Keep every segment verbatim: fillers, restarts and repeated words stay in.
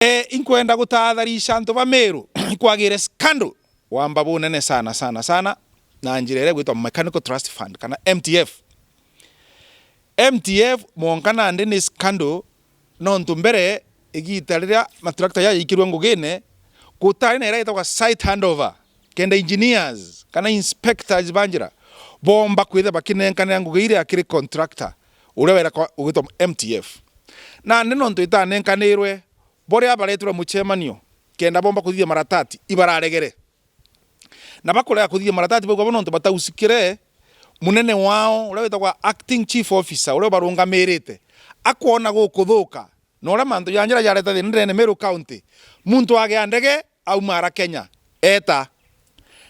Eh, inkwenda gutaatharisha antu ba Meru ikwagire scandal wamba bunene sana, sana, sana, na njira iria igwitwa Mechanical Trust Fund, kana M T F. M T F mwonka nandi ni scandal, nontu mbere, igita riria matrakta jajaikirwe ngugine, gutari na iria itagwa site handover, kenda engineers kana inspectors ba njira bomba kwithira bakinenkanira ngugi iria kiri contractor uria wera kwa, ugwitwa M T F. Nandi nontu itanenkanirwe, boria baretirwe mucemanio kenda bomba kuthithia maratati, ibararegere. Na bakurega kuthithia maratati, baugwa bo nontu batausikire munene wao, uria witagwa acting chief officer, uria ubarungamirite, akwona gukuthuka, na uria mantu ja njira jareta thina ndene Meru County, muntu agea ndege auma ara Kenya, eta.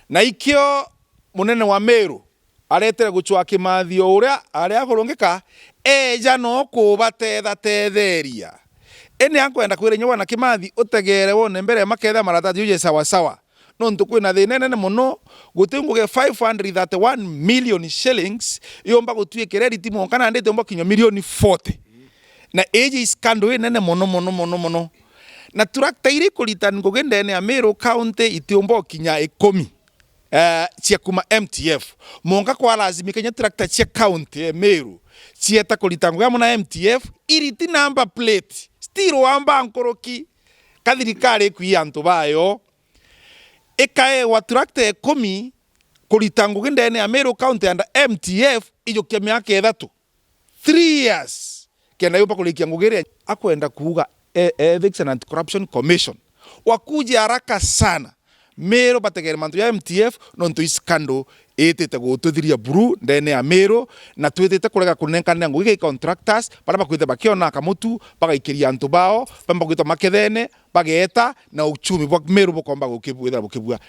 Na ikio munene wa Meru aretire gucwa Kimathi o uria ari akurungika, eja no kubatethatetheria. Indi ankwenda kwira inya bwana Kimathi, utegere wone mbere maketha maratati juje sawa sawa. Nontu kwina thina inene mono, guti ngugi five hundred thirty-one million shillings yomba gutwikira iriti mwonka nandi itiumba kinya milioni forty. Na iji scandal inene mono, mono, mono, mono. Na tractor iri kurita ngugi ndene ya Meru County itiumba kinya ikumi, eh, cia kuma M T F. Mwonka kwa lazimika inya tractor cia county ya Meru cieta kurita ngugi amwe na M T F, iriti number plate, still wamba nkuruki. Ka thirikari ikwii antu bayo, ikaewa tractor ikumi kurita ngugi ndene ya Meru County under M T F ijukia miaka ithatu. Three years. Kenda yumba kurikia ngugi iria akwenda kuuga, e-, Ethics and Anti-Corruption Commission wakuje haraka sana. Meru bategere mantu ja M T F, nontu i scandal itite gututhiria buru ndene ya Meru, na twitite kurega kunenkanira ngugi gi contractors, baria bakwite bakiona kamutu, bagaikiria antu bao, bamba gwita makethene, bageeta, na uchumi bwa Meru bukomba gukibu-, withira bukibua.